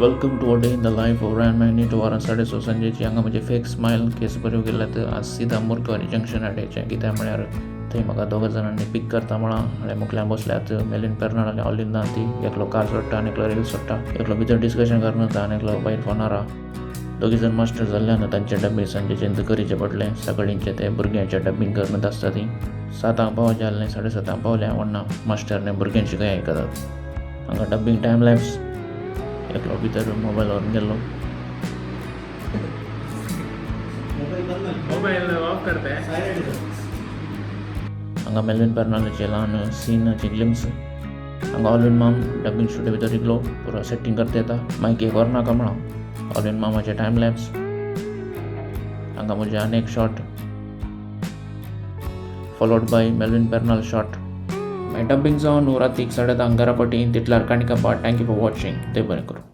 Welcome to a day in the life of Ryan Magneto. वरां 6:30 सांजेची. हांगा म्हजे fake smile, केस बऱ्यो गेल्यात. आज सीधा मुरगांव जंक्शन हाडायचें, कित्याक म्हळ्यार थंय म्हाका दोगा जाणांनी पीक करता म्हळां आनी मुखल्यान बसल्यात मेलवीन पेर्नाळ आनी ऑलिन दांती. एकलो कार सोडटा आनी एकलो रील सोडटा. एकलो भितर डिस्कशन करून वता आनी एकलो भायर फोनार आहा. दोगी जाण मास्टर जाल्ल्यान तांचे डब्बिंग सांजेचें करीचें पडलें. सकाळींचें ते भुरग्यांचें डब्बिंग करून आसता. ती 7आंक पावचें आसलें, 7:30 पावल्या. वण्णा मास्टर भुरग्यांची खंय आयकतात. हांगा डब्बिंग टायम लॅप्स. एकलो भितर मोबायल व्हरून गेल्लो. मोबाईल ऑफ करते. हांगा मेलवीन पेर्नालाचे ल्हान सीनाचे ग्लिम्स. हांगा ऑलविन माम डबिंग स्टुडियो भितर रिगलो, पुरो सेटींग करता येता. मायक एक व्हरनाका म्हळां. ऑलविन मामाचे टायम लॅप्स. हांगा म्हजे आनी एक shot, followed by Melvin Pernal shot. मागीर डबिंग जावन रातीक 10:30 घरा पटी. तितल्यार काणी कापात. Thank you for watching. देव बरें करूं.